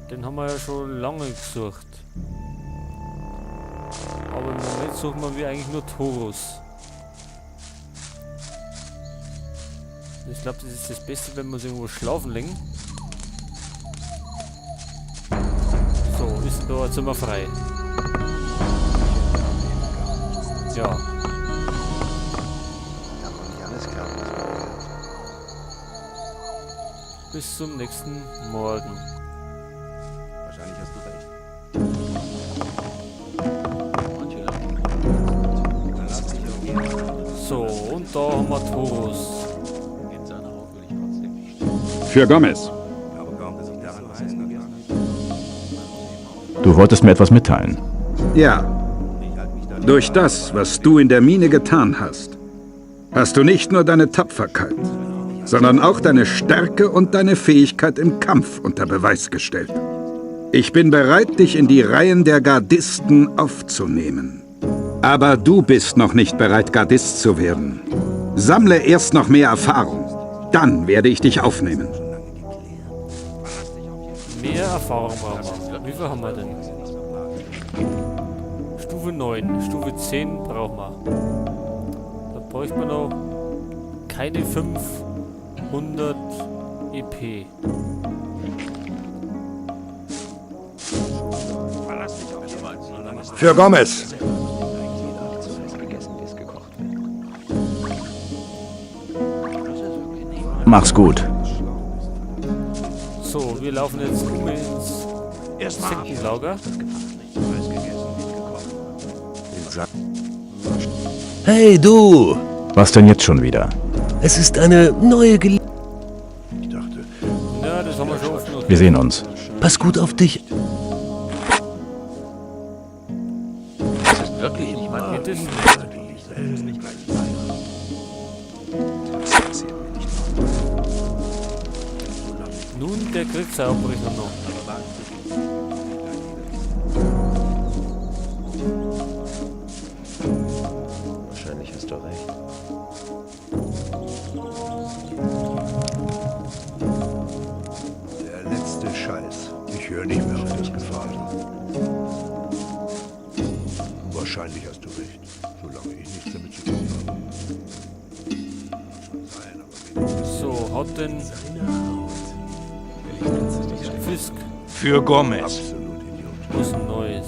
Den haben wir ja schon lange gesucht. Aber im Moment suchen wir wie eigentlich nur Thorus. Ich glaube, das ist das Beste, wenn wir uns irgendwo schlafen legen. So, ist denn da ein Zimmer frei? Ja. Bis zum nächsten Morgen. Wahrscheinlich hast du recht. So, und da haben wir Thorus. Für Gomez. Du wolltest mir etwas mitteilen. Ja. Durch das, was du in der Mine getan hast, hast du nicht nur deine Tapferkeit, sondern auch deine Stärke und deine Fähigkeit im Kampf unter Beweis gestellt. Ich bin bereit, dich in die Reihen der Gardisten aufzunehmen. Aber du bist noch nicht bereit, Gardist zu werden. Sammle erst noch mehr Erfahrung. Dann werde ich dich aufnehmen. Mehr Erfahrung brauchen wir. Wie viel haben wir denn? Stufe 9, Stufe 10 brauchen wir. Da bräuchte man noch keine 500 EP. Für Gomez. Mach's gut. So, wir laufen jetzt um ins Insektenlager. Hey du! Was denn jetzt schon wieder? Es ist eine neue Gelegenheit. Ja, das haben wir schon oft noch. Wir sehen uns. Pass gut auf dich. Das ist wirklich nicht mein Geht es? Nun, der Kriegsabbrecher noch. Wahrscheinlich hast du recht. Der letzte Scheiß. Ich höre nicht mehr auf das Gefasel. Wahrscheinlich hast du recht, solange ich nichts damit zu tun habe. Sein, aber wen So, hat denn Fisk Für Gomez. Absolut Idiot. was Neues?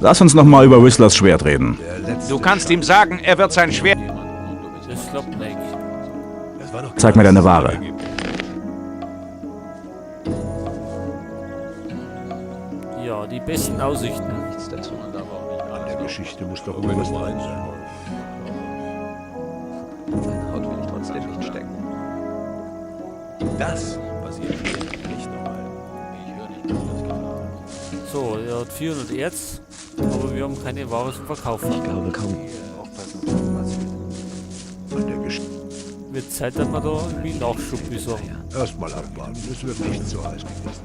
Lass uns noch mal über Whistlers Schwert reden. Der letzte Du kannst ihm sagen, er wird sein Schwert... Das klappt nicht. Zeig mir deine Ware. Ja, die besten Aussichten. Nichts dazu. Man darf auch nicht An alles der glauben. Geschichte muss doch irgendwas dran sein. Deine Haut will ich trotzdem nicht stecken. Das passiert mir nicht nochmal. Ich höre nicht mehr auf das Gefasel. So, er hat 400 Erz, aber wir haben keine Ware zum Verkaufen. Ich glaube kaum. An der Geschichte. Wird Zeit, dass wir da irgendwie Nachschub besorgen. Erstmal abwarten, es wird nicht so heiß gegessen.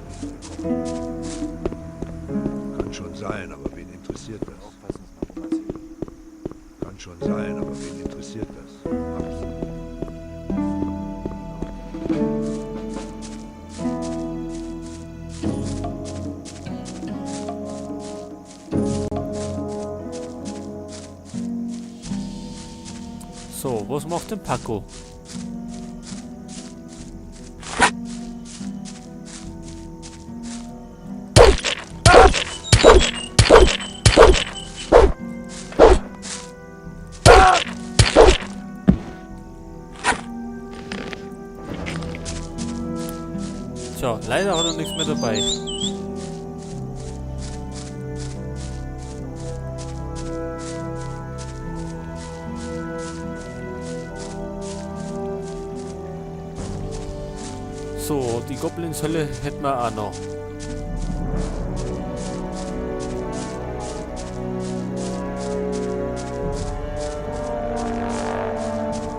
Kann schon sein, aber wen interessiert das? Kann schon sein, aber wen interessiert das? Absolut. So, was macht denn Paco? Tja, leider hat er nichts mehr dabei. So, die Goblins-Hölle hätten wir auch noch.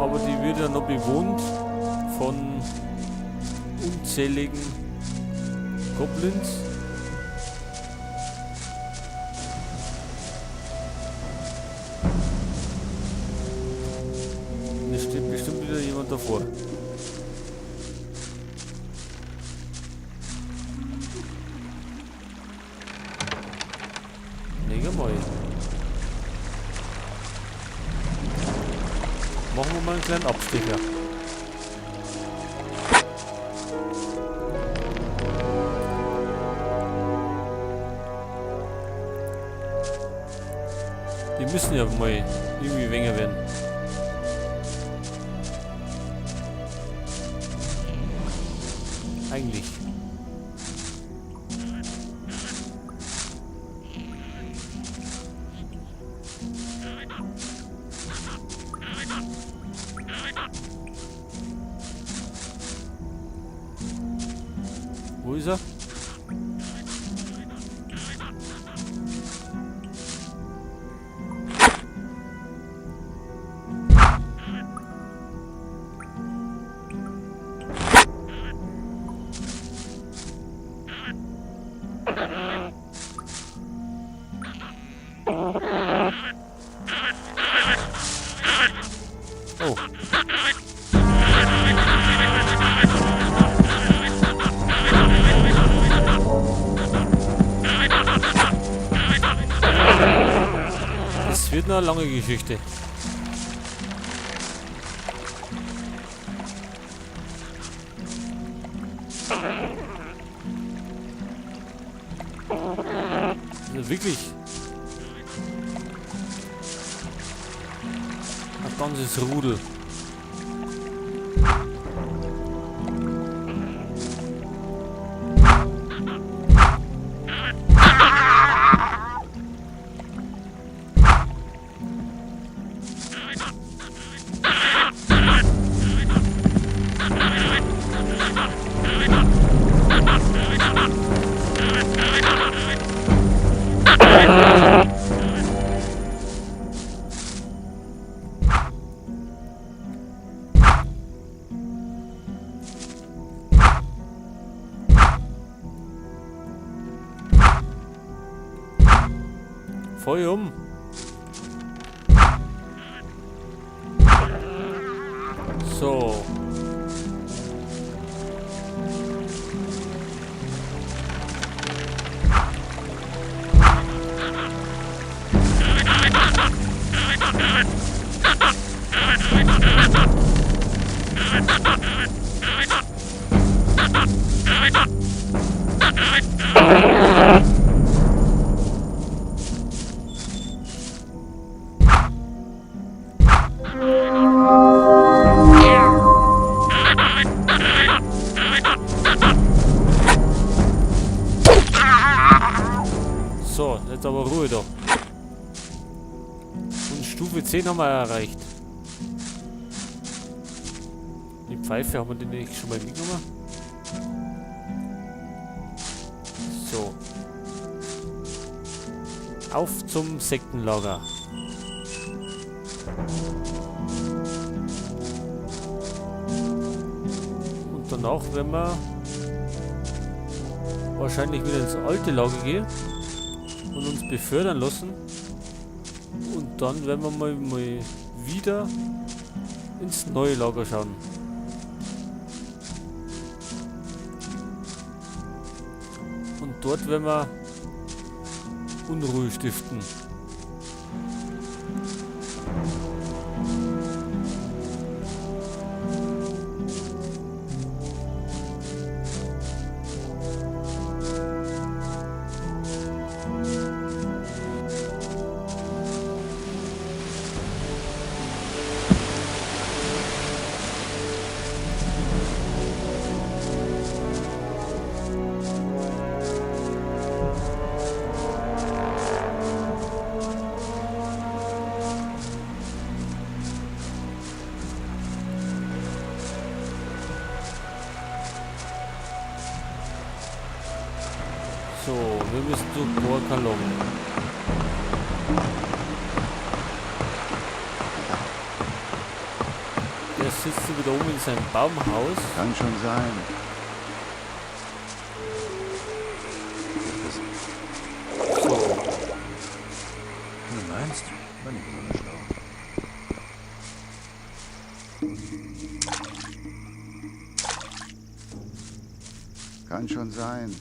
Aber die wird ja noch bewohnt von unzähligen Goblins. Und es steht bestimmt wieder jemand davor. mal. Machen wir mal einen kleinen Abstecher. Die müssen ja mal irgendwie weniger werden. Eigentlich. Wo ist er? Oh. Das wird eine lange Geschichte. Also wirklich ein ganzes Rudel. Voll um. So. So, jetzt aber Ruhe da. Und Stufe 10 haben wir erreicht. Die Pfeife haben wir die nicht schon mal mitgenommen? So. Auf zum Sektenlager. Und danach werden wir wahrscheinlich wieder ins alte Lager gehen und uns befördern lassen. Und dann werden wir mal wieder ins neue Lager schauen. Und dort werden wir Unruhe stiften. So, wir müssen zu Cor Kalom. Der sitzt wieder oben in seinem Baumhaus. Kann schon sein. So. Du meinst? War nicht besonders schlau. Kann schon sein.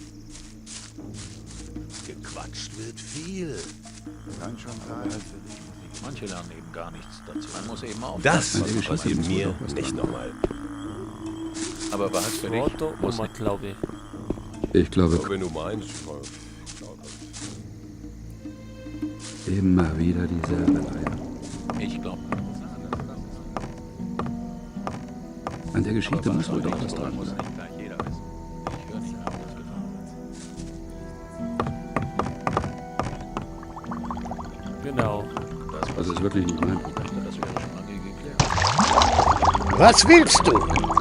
Gequatscht wird viel. Kann schon sein. Manche lernen eben gar nichts dazu. Man muss eben aufpassen. Das was passiert passiert. mir nicht nochmal. Aber behalt's für dich. War da Muss oben, glaube ich. Ich glaube, Wenn du meinst. immer wieder dieselbe Leier. Ich glaube. An der Geschichte muss wohl doch was dran Muss sein. nicht gleich jeder wissen. Ich höre nicht mehr auf das Gefahr. Genau. Das ist wirklich nicht mein Problem. Das wäre schon lange geklärt. Was willst du?